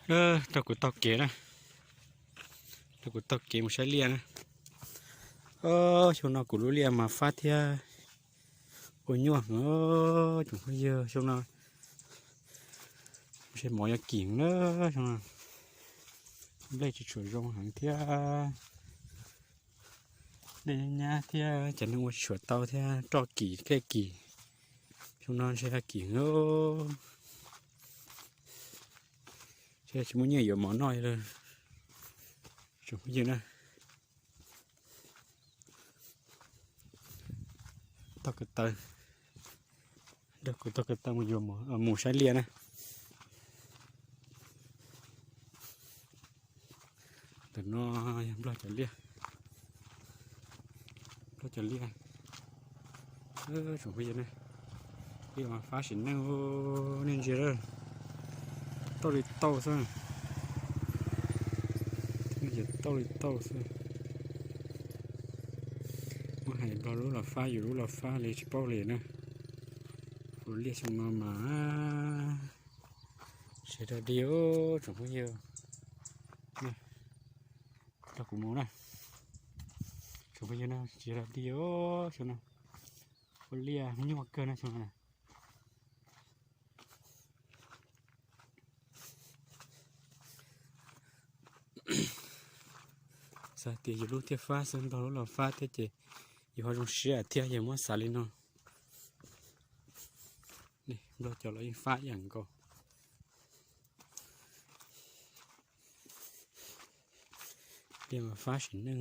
Nrog kuv taug kev na, nrog kuv taug kev mus saib liaj na. Xyoo no kuv lub liaj mas fab thiab ua nyuaj heev, tsoom phooj ywg. Xyoo no ntshe mov yuav kim na, xyoo no nplej tsis tshua zoo heev thiab. Dej nyab nyab thiab cov neeg ua tsis tshua tau thiab, roj kim dej kim. Xyoo no ntshe kim heev, ntshe tsis muaj nyiaj yuav mov noj li. Tsoom phooj ywg na, taug ko taw, nrog kuv taug ko taw mus yuav mov, mus saib liaj na. Ntawm no yog Nplog cov liaj, Nplog cov liaj. Tsoom phooj ywg na, liaj mas fab sim neej, nej ntsia, tauj li tauj xwb, tauj li tauj xwb. Muab hais Nplog lub los fab, yus lub los fab li tsis paub li na. Ua liaj xyoo no mas tsis dag dig, tsoom phooj ywg, nrog kuv mus na. Tsoom phooj ywg na, tsis dag dig, xyoo no ua liaj nyuaj kawg na xyoo no. Xav tias yus lub thiaj fab xwb, Nplog lub los fab thiab ces yus ho zoo siab thiab, yog muab xav li no. Nplog cov los yeej fab ib yam nkaus. Liaj mas fab sim neej.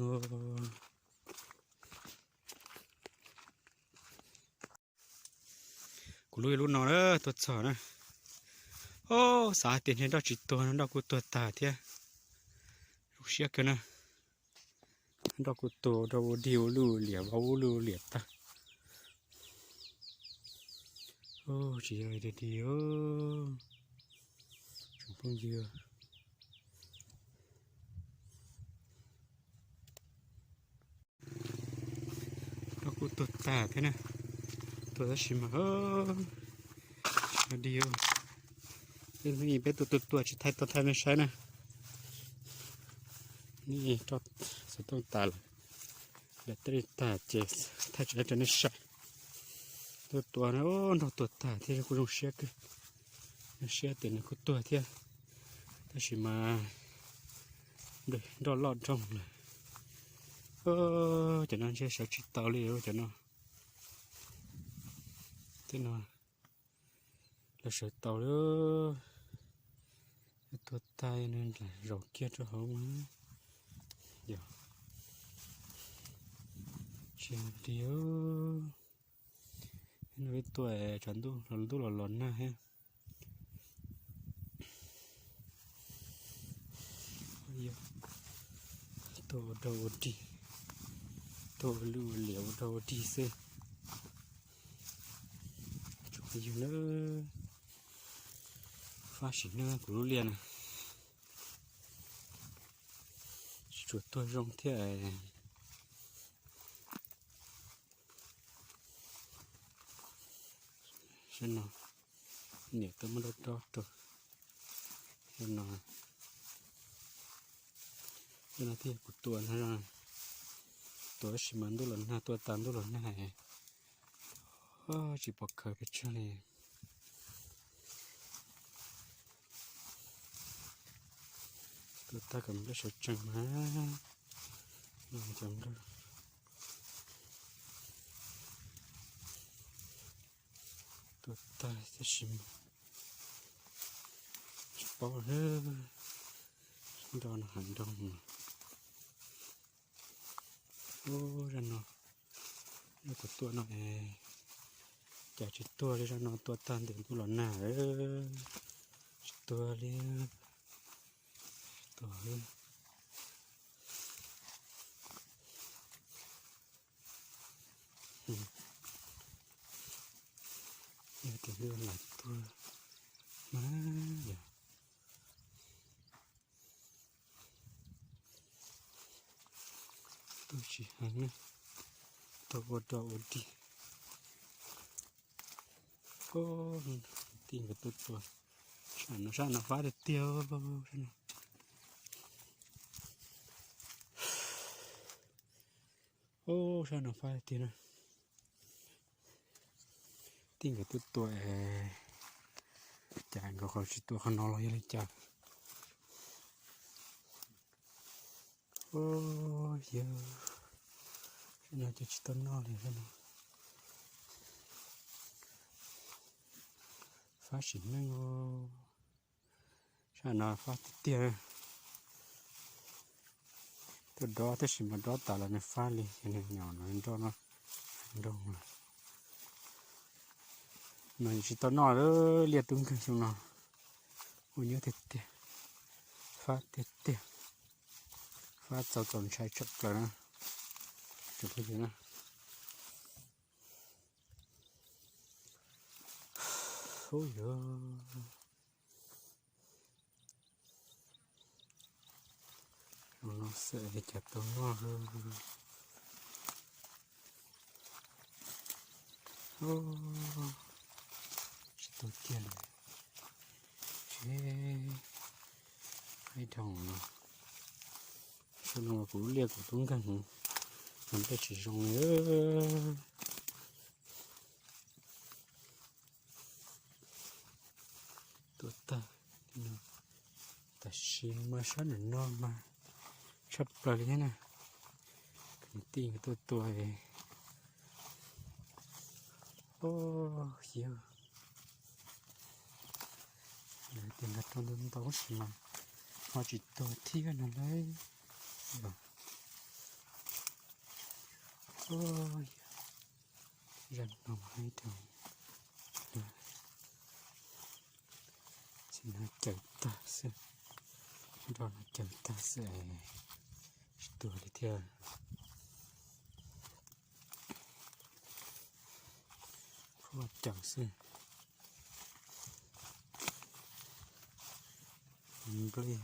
Kuv lub, lub no tuaj txog na. Xav hais tias nroj tsis tuag no, nroj kuj tuag tag thiab. Zoo siab kawg na. Nroj kuj tuag, rau ua dig ua luj liam, vau ua luj liam tag. Tsis yog dig dig, tsoom phooj ywg. Nroj kuj tuag tag thiab na, tuag tab sis mas tsis yog dig. Peb tua tua tua tsis thaij tuaj thaij nej saib na. Xov tooj tas lawm, battery tag ces thaij tsis tau rau nej saib. Tua tua na, nroj tuag tag thiab kuj zoo siab kawg. Zoo siab tias nws kuj tuag thiab, tab sis mas nroj loj nroog lawm. Cov no ntshe sawv tsis tau li cov no. Tej no lawv sawv tau li. Tuag tag nws zaum kiag rau hauv mas yog tsis dig. No peb tua tshav ntuj los ntuj los los nag thiab. Tua ua dog ua dig, tua ua luj ua liam ua dog ua dig xwb. Tsoom phooj ywg na, fab sim neej kuv lub liaj na, tsis tshua tuag zoo thiab. Sab no niam tuaj muab dob dob rau. Sab no, sab no thiaj kuv tua no, tua tab sis mas ntuj los nag, tua tas ntuj los nag, tsis pom khawv pes tsawg li. Tua tag kom nplej sawv tsees mas, cov nplej tua tag tab sis mas tsis paub, nroj no hav nroo mas. Ub, zaj no, zaj kuv tua no es cas tsis tuag li, zaj no tua tag ntev ntuj los nag, tsis tuag li, tsis tuag li. Yog tias lam tuag mas yog tuag tsis heev na, tuag ua dog ua dig. Ub, tij nkawd tuaj tua Sab no, sab no fab tiag tiag. Sab no fab tiag na. Tij nkawd tuaj tua es cas nkawd ho tsis tua qhov no los yog li cas? Yog, sab no ces tsis tau noj li sab no. Fab sim neej. Sab no fab tiag tiag. Tuaj dob tab sis mas dob tas los nws fab li, nws nyom no nroj no nroo lawm. No tsis tau noj lawm, liaj tub nkeeg xyoo no. Ua nyuaj tiag tiag. Fab tiag tiag. Fab txaus txaus ntshai tshaj plaws na. Tsoom phooj ywg na. Ub, yog zoo no xwb cas tau noj. Tsis tau kiag li. Ib dhau no, xyoo no kuv lub liaj kuv tub nkeeg, nplej tsis zoo li. Tuaj tag, tam sim mas sab nram no mas tshaj plaws li thiab na. Kwv tij nkawd tuaj tua. Yog, lawv tias nkawd tua ntau ntau tab sis mas ho tsis tuag thiab no lauj. Zaj no ib dhau, txiv no caws tag xwb, nroj no caws tag xwb, tsis tuag li thiab. Phuaj caws xwb. Nplej,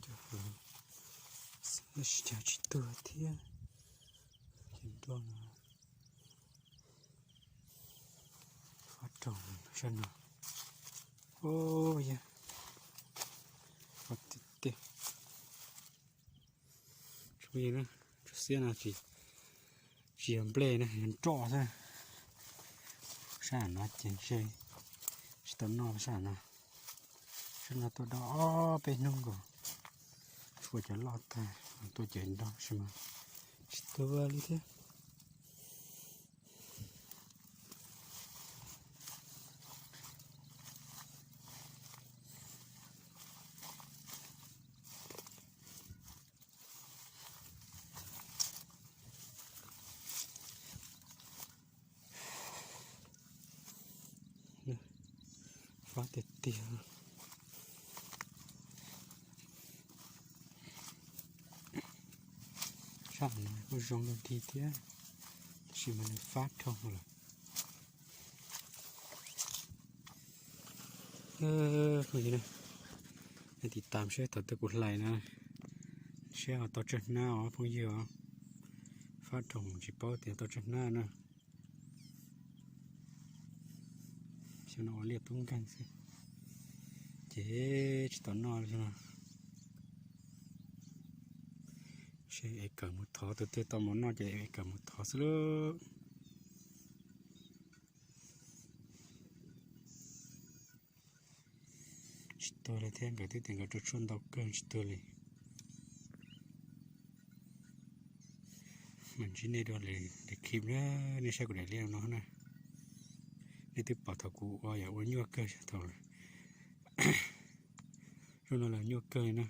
tab sis cas tsis tuag thiab. Ces nroj no fab raug sab no. Ub, yog fab tiag tiag. Tsuas xiab no tsis yog nplej na, yog nroj xwb. Sab no ces ntshe tsis tau noj sab no. Sab no tuaj dob ob peb hnub nkaus, tshuav cov loj tag, tuaj ces nroj tab sis mas tsis tuag li thiab. Fab tiag tiag. Sab no kuj zoo li thiab, tab sis mas nws fab dhau lawm. Phooj ywg, nej tiv tam seb thaum twg kuv hlais na, seb ho tau tsawg hnab os phooj ywg os. Fab rau tsis paub tias tau tsawg hnab na. Xyoo no ua liaj tub nkeeg xwb, ces tsis tau noj li no. Seb es kawm mus thov, tus twg tau mov noj ces es kawm mus thov xwb lauj. Tsis tuag li thiab, nkawd twb tias nkawd rau tshuaj ntau kawg tsis tuag li. Mam ntsib nej dua daim clip na, nej saib kuv daim liaj no na. Nej twb pom thaum kuv ua yog ua nyuaj kawg thaum, zaum no los nyuaj kawg li na.